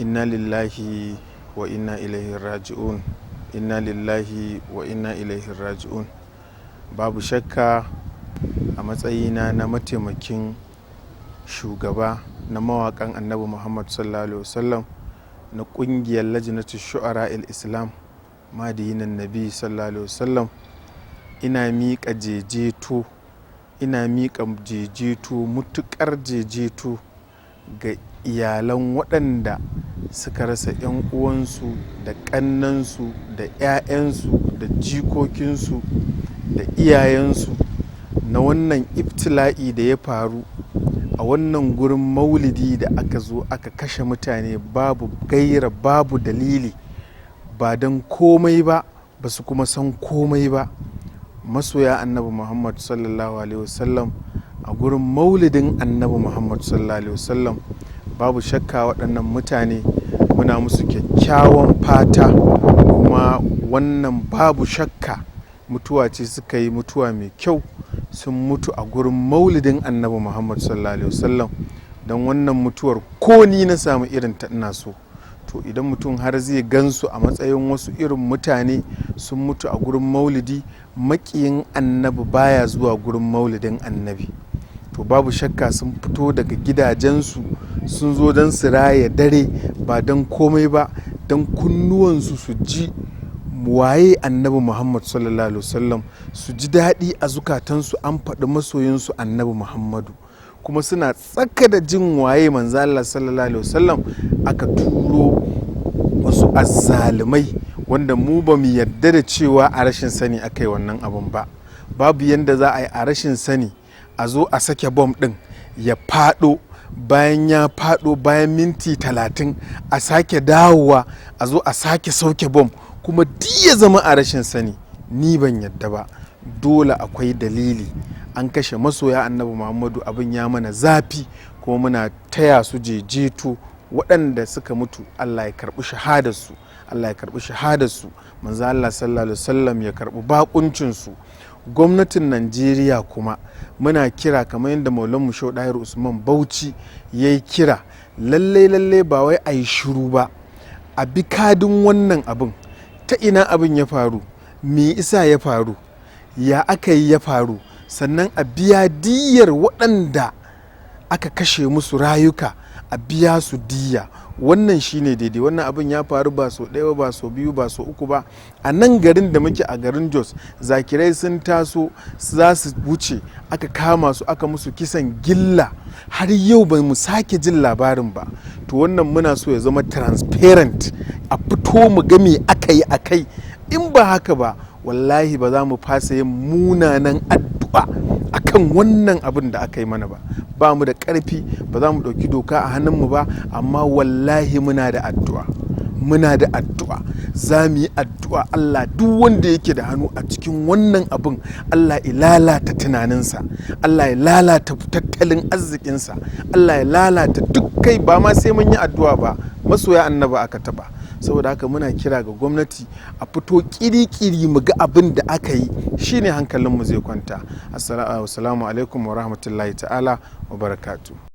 Inna lillahi wa inna ilaihi raji'un. Inna lillahi wa inna ilaihi raji'un. Babu shakka, a matsayina na mataimakin shugaba na mawaƙan Annabi Muhammad sallallahu alaihi wasallam na ƙungiyar Lajnatu Shu'ara Islam Madihinan Nabi sallallahu alaihi wasallam, ina miƙa jejeto, ina miƙa jejeto, mutuƙar jejeto ga iyalan waɗanda suka rasa 'yan uwansu da ƙannansu da 'ya'yansu da jikokinsu da iyayensu na wannan ibtila'i da ya faru a wannan gurin maulidi da aka zo aka kashe mutane babu gaira babu dalili, ba don komai ba, ba su kuma san komai ba. Masoya Annabi Muhammad sallallahu alaihi wasallam a gurin maulidin Annabi Muhammad sallallahu alaihi wasallam. Babu shakka, waɗannan mutane muna musu kyakkyawan fata, kuma wannan babu shakka mutuwa ce suka yi, mutuwa mai kyau. Sun mutu a gurin maulidin Annabi Muhammad sallallahu alaihi wasallam. Don wannan mutuwar, ko ni na samu irin ta, ina so. To, idan mutum har zai gansu a matsayin wasu irin mutane sun mutu a gurin maulidi, maƙiyin Annabi baya zuwa gurin maulidin Annabi. To, babu shakka sun fito daga gidajensu sun zo don su raya dare, ba don komai ba, don kunnuwansu su ji waye Annabi Muhammad sallallahu alaihi wasallam, su ji daɗi a zukatansu an faɗi masoyinsu Annabi Muhammadu. Kuma suna tsaka da jin waye Manzo Allah sallallahu alaihi wasallam, aka turo wasu azzalumai wanda mu ba mu yarda da cewa a rashin sani aka yi wannan abun ba. Babu yanda za a yi a rashin sani a zo a sake bom ɗin ya faɗo, bayan ya faɗo, bayan minti 30 a sake dawowa a zo a sake sauke bom, kuma duk ya zama a rashin sani. Ni ban yadda ba, dole akwai dalili. An kashe masoya Annabi Muhammadu, abin ya mana zafi, kuma muna taya su jejeto waɗanda suka mutu. Allah ya karɓi shahadarsu, Allah ya karɓi shahadarsu, Manzo Allah sallallahu alaihi wasallam ya karɓi bakuncinsu. Gwamnatin Najeriya kuma muna kira, kamar yadda Maulanmu Shehu Ɗahir Usman Bauchi ya yi kira, lallai lallai ba wai a yi shiru ba, a bi kadin wannan abin, ta ina abin ya faru, me isa ya faru, ya aka yi ya faru, sannan a biya diyyar waɗanda aka kashe musu rayuka, a biya su diyya. Wannan shine daidai. Wannan abin ya faru ba sau ɗaya ba, sau biyu ba, sau uku ba. A nan garin da muke, a garin Jos, zakirai sun taso za su wuce, aka kama su, aka musu kisan gilla. Har yau ba mu sake jin labarin ba. To, wannan muna so ya zama transparent, a fito mu ga me aka yi a kai. In ba haka ba, wallahi ba za mu fasa yin munanan addu'a akan wannan abin da aka yi mana ba. Ba mu da ƙarfi, ba za mu ɗauki doka a hannunmu ba, amma wallahi muna da addu'a, muna da addu'a. Za mu yi addu'a, Allah, duk wanda yake da hannu a cikin wannan abin, Allah ya lalata tunaninsa, Allah ya lalata tattalin arzikinsa, Allah ya lalata duk. Kai, ba ma sai mun yi addu'a ba, masoya Annabi aka taba. Saboda haka muna kira ga gwamnati a fito kiri-kiri mu ga abin da aka yi, shine hankalinmu zai kwanta. Assalamu alaikum wa rahmatullahi ta'ala wa barakatu.